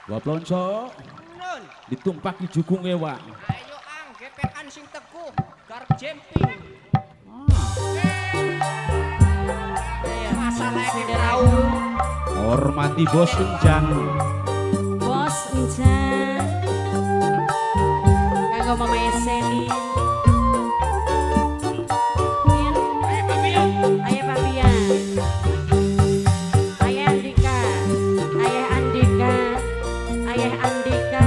Wah Plonco Nun. Ditumpaki jukunge Wak. Ayo ang gepekan sing teguh garep jemping. Masalah iki perahu. Hormati Bos Enjang. Bos Enjang. Kanggo Mama Eseni. Ayo Papian. Ayo Papian. Ayah Andika. Ayah Andika. Ayah Andika.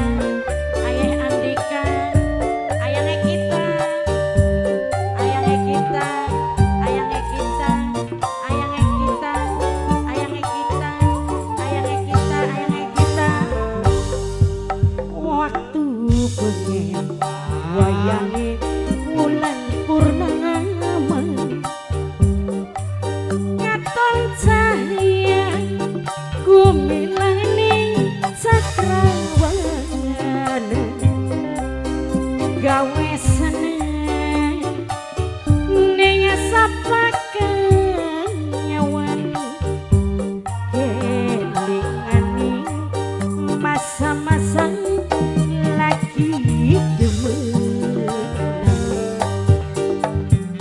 Ayah Andika. Ayah kita. Ayah kita. Ayah kita. Ayah kita. Ayah kita. Ayah kita. Ayah kita. Waktu bengen wayange wulan purnama katon cahya gumilang ning cakrawana gawe seneng ning sapakan nyawan kelingane masa-masa lagi demen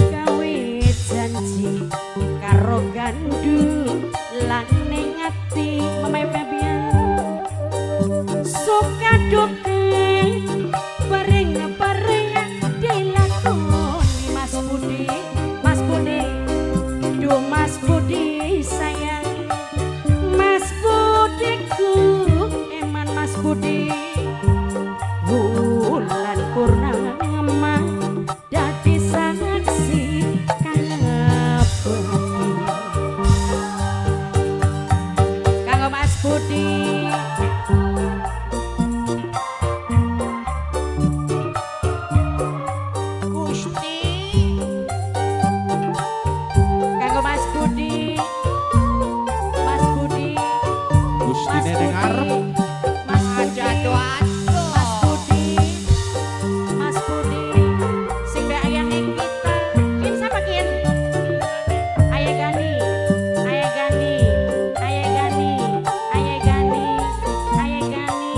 gawe janji karo gandu lan ning ati Mamae Papian suka duka bareng-bareng dilakoni Mas Budi, Mas Budi, duh Mas Budi sayang, Mas Budiku eman Mas Budi. Wulan purnama dadi saksi kang kanggo Mas Budi. Gusti. Kanggo Mas Budi. Mas Budi. Gusti Mas ning Budi. ngarep. Mas Budi. Aja ado-ado. Mas Budi. Mas Budi. Sing be ayange kita. Kin sapa kin? Ayah Gani. Ayah Gani. Ayah Gani. Ayah Gani. Ayah Gani.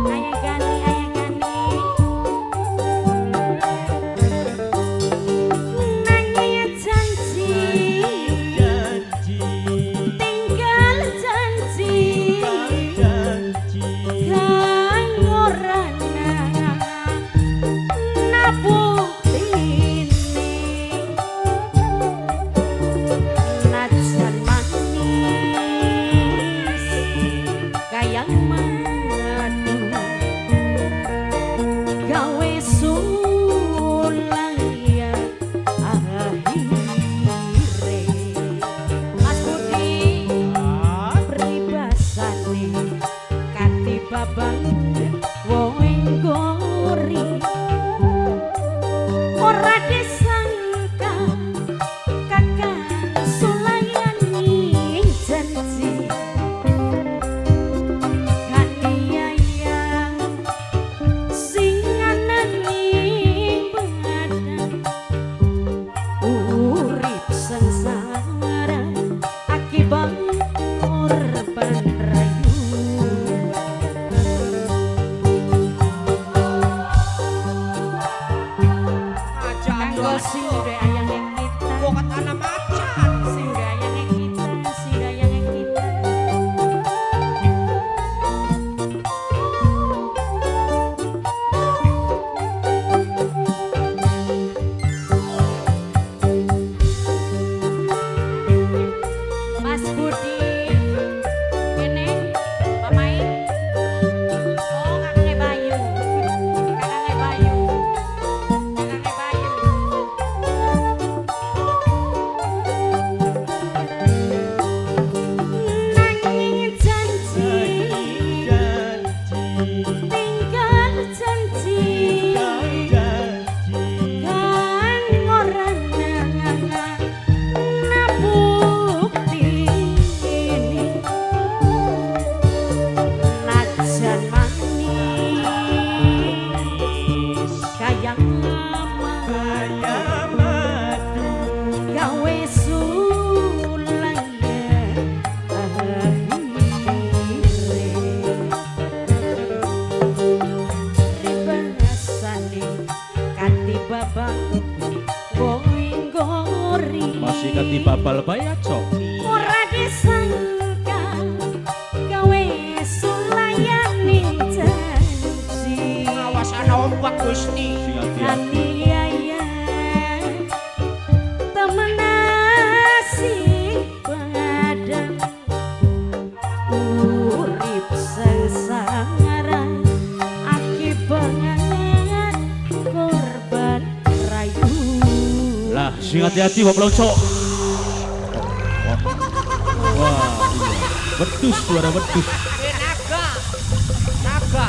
Ayah Gani. Ayah Gani. Nanging janji. Janji. Tinggal janji. Janji. Kang ora nabuktine najan manis kayang madu gawe sulaya akhire Mas Budi pribasane katibabang wong gori ora disangka kakang sulayani janji kan bal bae aja. Ora disangka gawe sulayaning janji. Awas ana ombak Gusti. Sing ati-ati. Aniaya temen asing padang urip sengsara akibat korban rayu. Lah, sing hati-hati wong loncok. Wah, iya. Wedus suara wedus. Eh naga. Naga.